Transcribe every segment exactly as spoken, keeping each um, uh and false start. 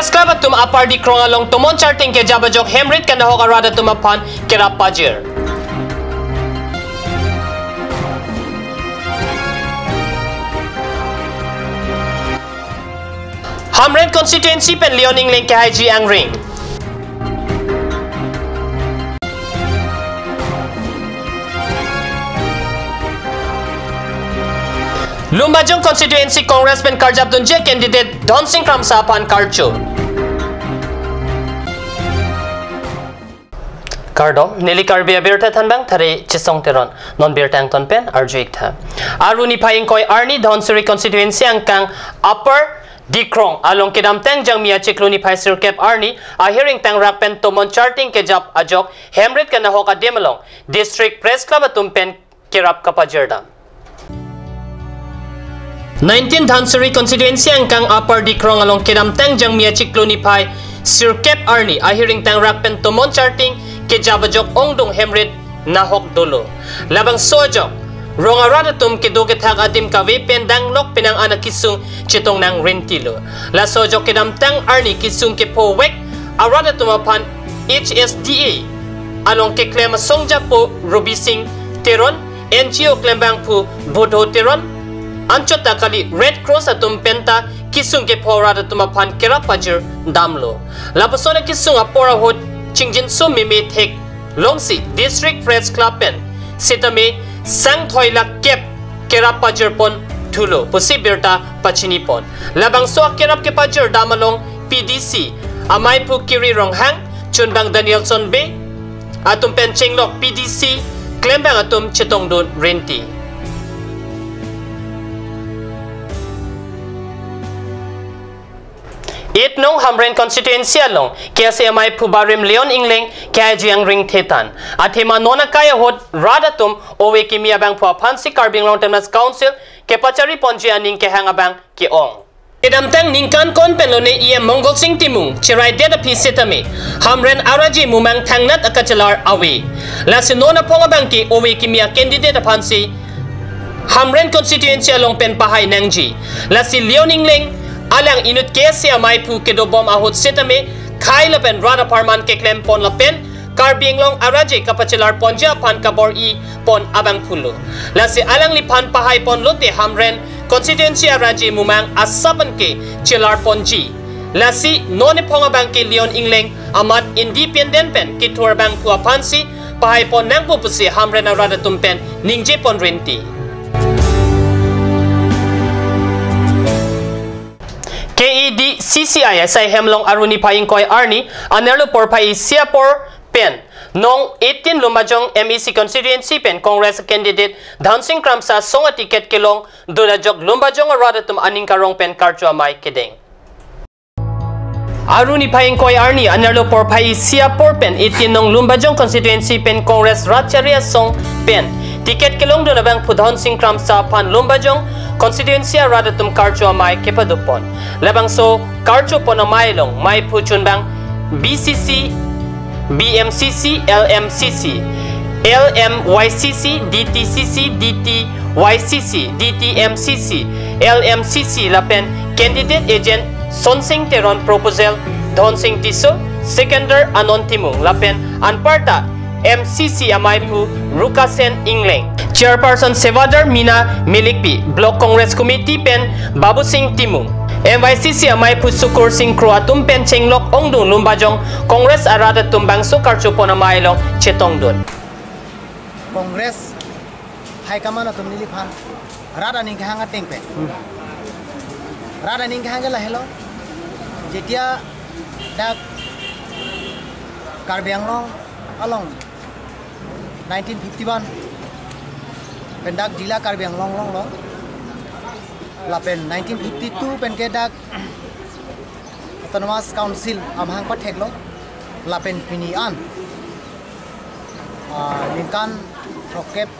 Club atum Upper Dikrong along tomon charting kejap ajok hemrit kanahok arat atum aphan kerap pajir. Hamren constituency pen Leon Engleng kehaiji angring. Lumbajong constituency Congress pen karjap dunji candidate Dhonsing Kramsa aphan karcho. Kardom, neli Karbi abirta thanbang thari Chisong Teron, non birta angton pen arju-ik tha. Aru niphai ingkoi arni Dhansiri constituency angkang Upper Dikrong along kedamtang Jangmi achiklo niphai sirkep arni ahir ingtangrak pen tomon charting kejap ajok hemrit kanahok adim along District Press Club atum pen kerap kapajir dam. Nineteen Dhansiri constituency angkang Upper Dikrong along kedamtang Jangmi achiklo niphai sirkep arni ahir ingtangrak pen tomon charting kejap ajok ongdung hemrit nahok dolo. Labangso ajok rong arat atum kedo kethak adim kave pen danglok penang an akesung chetong nang rintilo. Laso ajok kedamtang arni kesung kephovek arat atum aphan H S D A along keklem asong japo Robising Teron, N G O klembangphu Budho Teron, anchot ta kali Red Cross atum penta kesung kepho arat atum aphan kerap pajir damlo. Lapuson akesung apor ahut chingjinso meme thek longsi District Press Club pen sitame sang thoi lakh kep kerap pajir pon thulo pusi birta pachini pon. Labangso akerap kepajir dam along P D C amaiphu Kiri Ronghang, chunbang Danielson Bey atum pen chenglok P D C klembang atum chetongdun rinti. Eight nong Hamren constituency along K S A amaiphu barim Leon Engleng kehaiji angring thetan. Athema non akai ahut rat atum ove kimi abangphu aphansi Karbi Anglong Autonomous Council kepachari ponji aning kehang abang ke-ong. Kedamtang ningkan kon pen lone E M Mongol Sing Timung chiraidet aphi sitame Hamren araje mumang thangnat akachelar ave. Lasi non aphong abang ke ove kimi acandidate aphansi Hamren constituency along pen pahai nangji. Lasi Leon Engleng alang inut K S A amaiphu kedobom ahut sitame khai lapen rat apharman keklem pon lapen Karbi Anglong araje kapachelar ponji aphan kabor-i pon abangphulo. Lasi alangliphan pahai pon lote Hamren constituency araje mumang asap an ke chelar ponji. Lasi non ephong abang ke Leon Engleng amat independent pen kethur abangphu aphansi pahai pon nangpo pusi Hamren arat atum pen ningje pon rinti. K A D C C I asai hem along aru niphai ingkoi arni anerlo porphai isi apor pen nong eighteen Lumbajong M A C constituency pen Congress candidate Dhansing Kramsa asong aticket kelongdun ajok Lumbajong arat atum aning karong pen karcho amei kedeng. Aru niphai ingkoi arni anerlo porphai isi apor pen eighteen nong Lumbajong constituency pen Congress rat chari asong pen ticket kelongdun abangphu Dhansing Kramsa aphan Lumbajong constituency arat atum karcho amei kepadopon. Labangso karcho pon amei along meiphu chunbang B C C, B M C C, L M C C, L M Y C C, D T C C, D T Y C C, D T M C C, L M C C lapen candidate agent Sonsing Teron, proposal Dhonsing Tisso, seconder Anon Timung lapen anparta M C C ameiphu Rukasen Engleng, chairperson Sevadar Mina Milikpi, Block Congress Committee pen Babu Sing Timung, M Y C C ameiphu Sukur Sing Kro atum pen chenglok ongdung Lumbajong Congress arat atum bangso karcho pon amei along chetongdun. Congress high command atum neliphan rat aning kehang ateng pen. Rat aning kehang ke lahelo. Jetia dak Karbi Anglong along nineteen fifty-one pen dak Jila Karbi Anglong longlo. Lapen nineteen fifty-two pen ke dak Autonomous Council amahang patheklo. Lapen pini an, ah, ningkan throkkep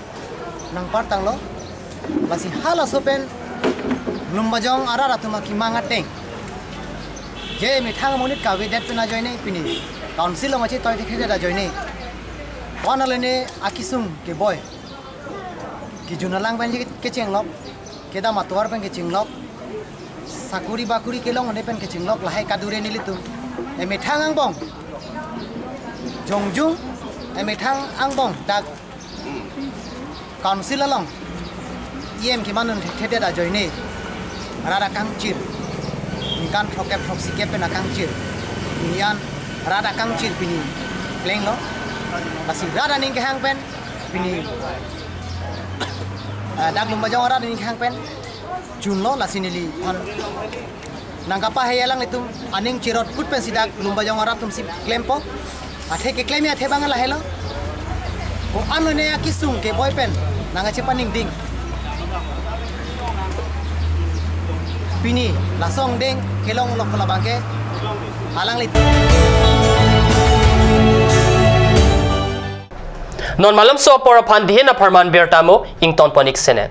nangpartanglo. Lasi halaso pen Lumbajong arat atum akemang ateng je methang amonit kavedet pen ajoine pini council along achi toithekthe ajoine wan alene akesung keboi, kejun alang pen kechenglok, kedam atovar pen kechenglok, Sakuri bakuri kelong ode pen kechinglok lahai kadure nelitum. Emethang angbong jongjung, emethang angbong dak council along E M kemanun thedet ajoine rat akangchir, ningkan throkkep throksi kep pen akangchir, pini an rat akangchir pini plenglo. Lasi rat aning kehang pen pini, ah, dak Lumbajong arat aning kehang pen chunlo, lasi neliphan nangkapahai alanglitum aning chirot kut pensi dak Lumbajong arat atumsi klempo. Athe keklem athe bang lahelo. Ko-an lone akesung keboi pen nangkachepaningding. Pini laso angdeng kelonglok labangke alanglitum. Non malomso apor aphan dihin apharman birta mo ingtonpon-ik sene.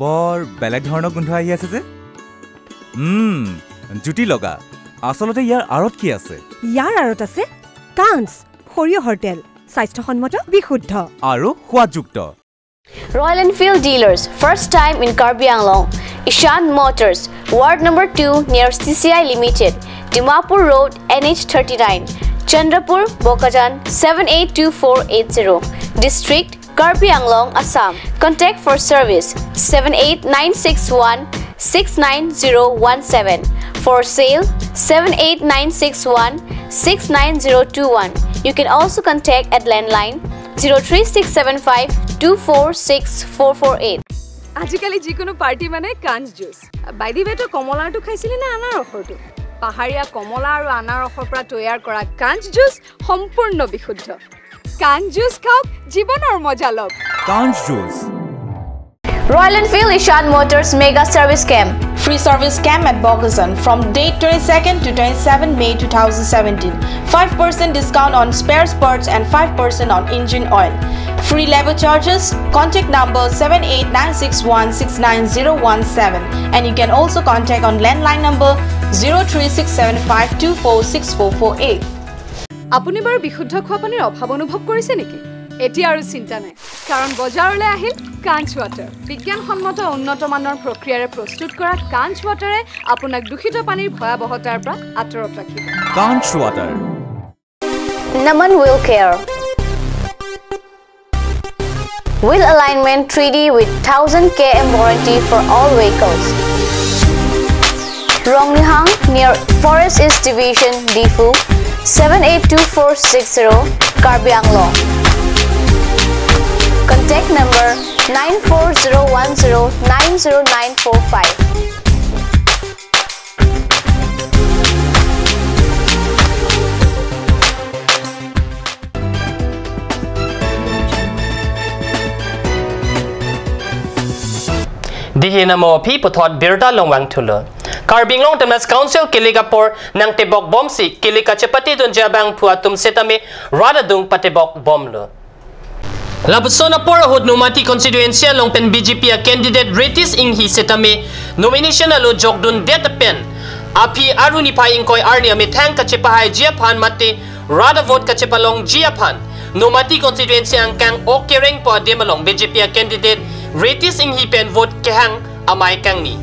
বৰ বেলেগ ধৰণৰ গোন্ধ আহি আছে যে। উম, জুতি লগা। আচলতে ইয়াৰ আঁৰত কি আছে? ইয়াৰ আঁৰত আছে কাঞ্চ, সৰিয়হৰ তেল, স্বাস্থ্যসন্মত, বিশুদ্ধ। আৰু সোৱাদযুক্ত। Royal Enfield dealers, first time in Karbi Anglong. Ishan Motors, Ward number two near C C I Limited, Dimapur Road, N H thirty-nine, Chandrapur, Bokajan, seven eight two four eight zero. District, Karbi Anglong, Assam. Contact for service, seven eight nine six one six nine zero one seven. For sale, seven eight nine six one six nine zero two one. You can also contact at landline zero three six seven five two four six four four eight. আজিকালি যিকোনো পাৰ্টি মানে কাঞ্চ juice. By the way, তই কমলাৰটো খাইছিলি নে আনাৰসৰটো? পাহাৰীয়া কমলা আৰু আনাৰসৰ পৰা তৈয়াৰ কৰা কাঞ্চ জুচ সম্পূৰ্ণ বিশুদ্ধ। কাঞ্চ জুচ খাওক, জীৱনৰ মজা লওক। কাঞ্চ juice. Royal Enfield Ishan Motors Mega Service Camp. Free service camp at Bokajan from date twenty-second to twenty-seven May two thousand seventeen. Five percent discount on spare parts and five percent on engine oil. Free labour charges. Contact number seven eight nine six one six nine zero one seven. And you can also contact on landline number zero three six seven five two four six four four eight. আপুনি বাৰু বিশুদ্ধ খোৱা পানীৰ অভাৱ অনুভৱ কৰিছে নেকি? এতিয়া আৰু চিন্তা নাই, কাৰণ বজাৰলৈ আহিল কাঞ্চ ৱাটাৰ। বিজ্ঞানসন্মত উন্নত মানৰ প্ৰক্ৰিয়াৰে প্ৰস্তুত কৰা কাঞ্চ ৱাটাৰে আপোনাক দূষিত পানীৰ ভয়াৱহতাৰ পৰা আঁতৰত ৰাখিব। কাঞ্চ water. Naman Wheel Care. Wheel alignment three D with thousand K M warranty for all vehicles. Rongnihang near Forest East Division, Diphu, seven eight two four six zero, Karbi Anglong. Contact number nine four zero one zero nine zero nine four five. Dihin amo aphi puthot birta longvang thulo. Karbi Anglong Autonomous Council kelik apor nangtebok bomsi kelik kachepatedunji abangphu atum setame rat adung patebok bomlo. Lapuson apor ahut Nomati constituency along pen B J P a candidate Ritesh Enghi setame nomination alo jokdundet pen aphi Aru niphai ingkoi arni amethang kachepahaiji aphan mate rat avote kachepalongji aphan Nomati constituency angkang Okerengpo adim along B J P a candidate Ritesh Enghi pen vote kehang amei kangni.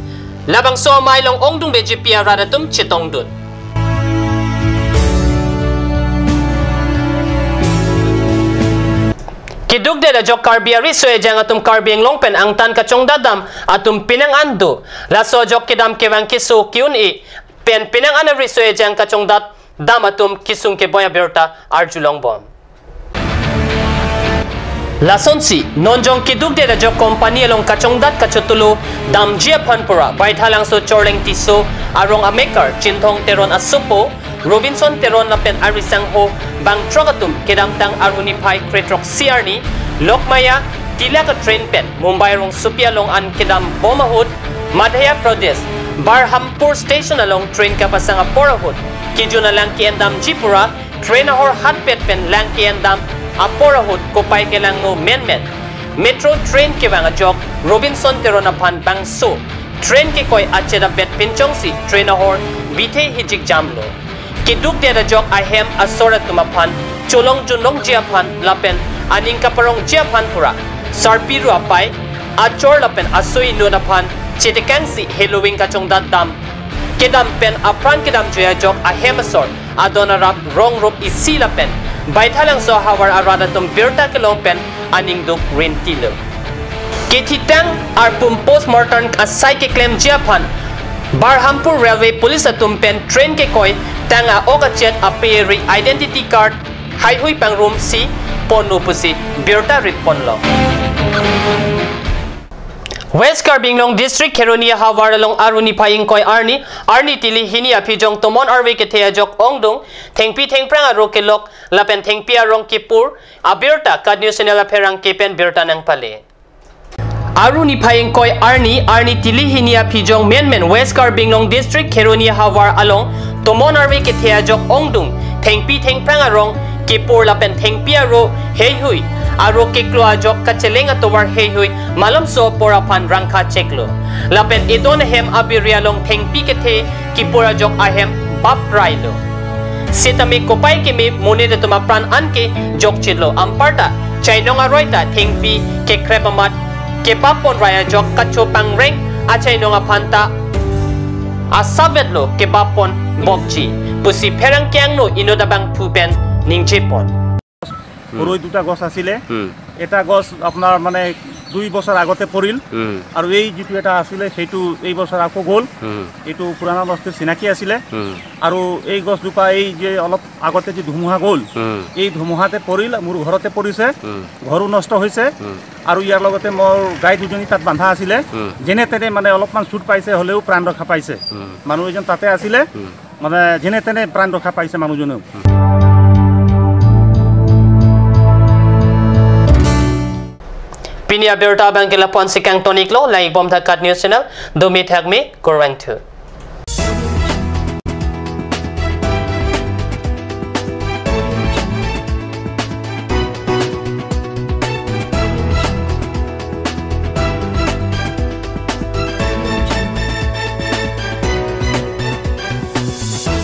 Labangso amei along ongdung B J P arat atum chetongdun. Keduk det ajok Karbi ariso ejang atum Karbi Anglong pen angtan kachongdat dam atum penang an do. Laso ajok kedam kevang keso ke-un-e pen penang an ariso ejang kachongdat dam atum kesung keboi abirta arjulongbom. Lasonsi, non jong keduk det ajok company along kachongdat kachotulu damji aphan pura, Baithalangso Chorleng Tisso arong amekar, Chinthong Teron asopo, Robinson Teron lapen arisangho bangthrok atum kedamtang Aru niphai krethrok isi arni, Lokmanya Tilak a train pen Mumbai rongsopi along an kedambom ahut, Madhya Pradesh, Barhampur station along train kapasang apor ahut kejun alang ke-endamji pura, train ahor hatpet pen lang ke-endam apor ahut kopai kelangno menmen. Metro train kevang ajok Robinson Teron aphan bangso train kekoi achedapbet pinchongsi train ahor bithe hijik jamlo. Keduk det ajok ahem asor atum aphan cholong junlongji aphan lapen aning kaparongji aphan pura sarpi ru apai, achor lapen aso inut aphan chetekangsi heloving kachongdat dam kedam pen apran kedam joi ajok ahem asor adon arap rong rup isi lapen Baithalangso ahavar arat atum birta kelong pen aning duk rintilo. Kethitang arpum postmortem asai keklemji aphan Barhampur Railway Police atum pen train kekoi tang a-ok achet ape ri identity card heihui pangrumsi ponlo pusi birta rip ponlo. West Karbi Anglong District Kheroni ahavar along Aru niphai ingkoi arni, arni tili hini aphijong tomon arve kethe ajok ongdung, thengpi thengphrang aro kelok lapen thengpi arong kepur abirta KAT News Channel apherangke pen birta nangpale. Aru niphai ingkoi arni, arni tili hini aphijong menmen West Karbi Anglong District Kheroni ahavar along tomon arve kethe ajok ongdung, thengpi thengphrang arong kepur lapen thengpi aro heihui aro keklo ajok kacheleng atovar heihui malomso apor aphan rangkha cheklo. Lapen edon ahem abiri along thengpi kethe kepur ajok ahem bap railo. Setame kopai keme monit atum apran anke jokchitlo, anparta chainong aroi ta thengpi kekrep amat kebap pon rai ajok kacho pangreng achainong aphan ta asavetlo kebap pon bokji pusi pherangke angno inut abangphu pen ningje pon. সৰুকৈ দুটা গছ আছিলে। হুম। এটা গছ আপোনাৰ মানে দুই বছৰ আগতে পৰিল। হুম। আৰু এই যিটো এটা আছিলে, সেইটো এই বছৰ আকৌ গ'ল। হুম। এইটো পুৰণা বস্তিৰ চিনাকি আছিলে। হুম। আৰু এই গছজোপা এই যে অলপ আগতে যে ধুমুহা গ'ল, হুম। এই ধুমুহাতে পৰিল, মোৰ ঘৰতে পৰিছে। হুম। ঘৰো নষ্ট হৈছে। হুম। আৰু ইয়াৰ লগতে মোৰ গাই দুজনী তাত বান্ধা আছিলে। হুম। যেনে তেনে মানে অলপমান চুট পাইছে, হ'লেও প্ৰাণ ৰক্ষা পাইছে। হুম। মানুহ এজন তাতে আছিলে। হুম। মানে যেনে তেনে প্ৰাণ ৰক্ষা পাইছে মানুহজনেও। Pini abirta abangke lapu-ansi kangton-iklo, langibom tha KAT News Channel, dome thakme, kurvangthu.